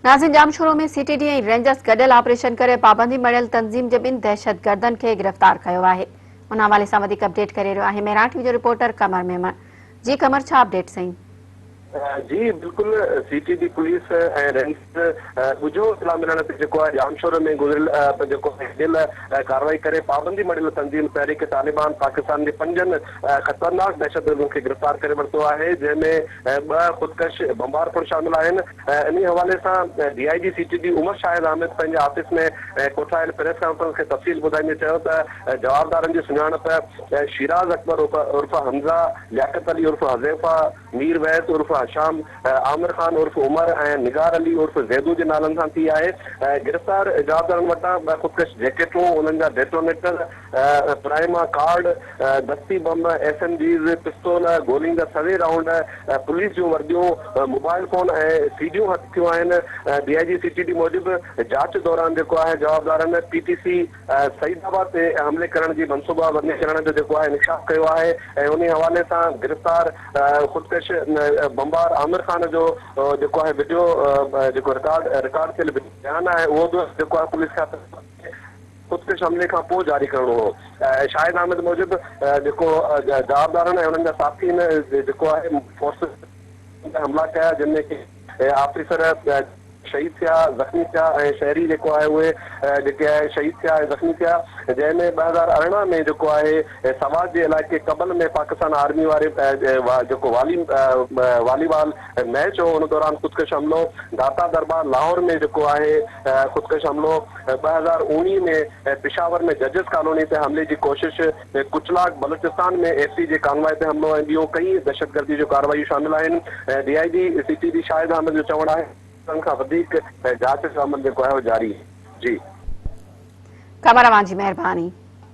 ناظرين ڄامشورو ۾ سي T D ۽ Rangers گڏيل operation ڪري پابندي مڙهيل تنظيم جي ٻن دهشتگردن کي گرفتار ڪيو آهي ان حوالي سان وڌيڪ اپڊيٽ ڪري رهيو آهي مهراڻ ٽي وي جو رپورٽر قمر ميمڻ جي قمر ڇا اپڊيٽ سائين. جي بلڪل سي ٽي ڊي پوليس ۽ رينجرز ڳجهو اطلاع ملڻ تي جيڪو آهي ڄامشورو ۾ گذريل جيڪو آهي گڏيل ڪارروائي ڪري پابندي مڙهيل تنظيم تحريڪ طالبان پاڪستان جي پنجن خطرناڪ دهشتگردن کي گرفتار ڪري ورتو آهي جنهن ۾ ٻه خودڪش بمبار پڻ شامل آهن انهي حوالي سان D I G C T D Umar Shahid Hamid پنهنجي آفيس ۾ ڪوٺايل پريس ڪانفرنس کي تفصيل ٻڌائيندي چيو ته جوابدارن جي سڃاڻپ شيراز اڪبر عرف حمزه، لياقت علي عرف حذيفه، مير ويس عرف هشام، عامر خان عرف عمر ۽ نگار علي عرف زيدو جي نالن سان ٿي آهي. گرفتار جوابدارن وٽان ٻه خودڪش جيڪيٽون، انهن جا ڊيٽونيٽر، پرائما ڪارڊ، دستي بم، ايس ايم جيز، پستول، گولين جا سوين رائونڊ، پوليس جون ورديون، موبائل فون ۽ سي ڊيون هٿ ٿيون آهن. D I G C T D موجب جاچ دوران جيڪو آهي جوابدارن پي ٽي سي سعيد آباد تي حملي ڪرڻ جي منصوبا بندي ڪرڻ جو جيڪو آهي انڪشاف ڪيو آهي ۽ انهي حوالي سان گرفتار خودڪش بمبار عامر خان جو جيڪو آهي وڊيو جيڪو رڪارڊ رڪارڊ ٿيل بيان آهي اهو به جيڪو آهي پوليس کي خودڪش حملي کان پوء جاري ڪرڻو هو شاهد احمد موجب جيڪو جوابدارن ۽ انهن جا ساٿين جيڪو آهي فورسز تي حملا ڪيا جن ۾ ڪي آفيسر شهيد ٿيا، زخمي ٿيا ۽ شهري جيڪو آهي اهي جيڪي آهي شهيد ٿيا ۽ زخمي ٿيا جنهن ۾ 2018 ۾ جيڪو آهي سوات جي علائقي ڪبل ۾ پاڪستان آرمي واري جيڪو والي والي بال ميچ هو ان دوران خودڪش حملو، داتا دربار لاهور ۾ جيڪو آهي خودڪش حملو، 2019 ۾ پشاور ۾ ججز ڪالوني تي حملي جي ڪوشش، ڪچلاڪ بلوچستان ۾ ايف سي جي ڪانوائي تي حملو ۽ ٻيون ڪئي دهشتگردي جون ڪارروايون شامل آهن. D I G C T D Shahid Ahmed جو چوڻ آهي ته کان وڌيڪ جاچ جو عمل جيڪو آهي اهو جاري جي. قمر اوهان جي مهرباني.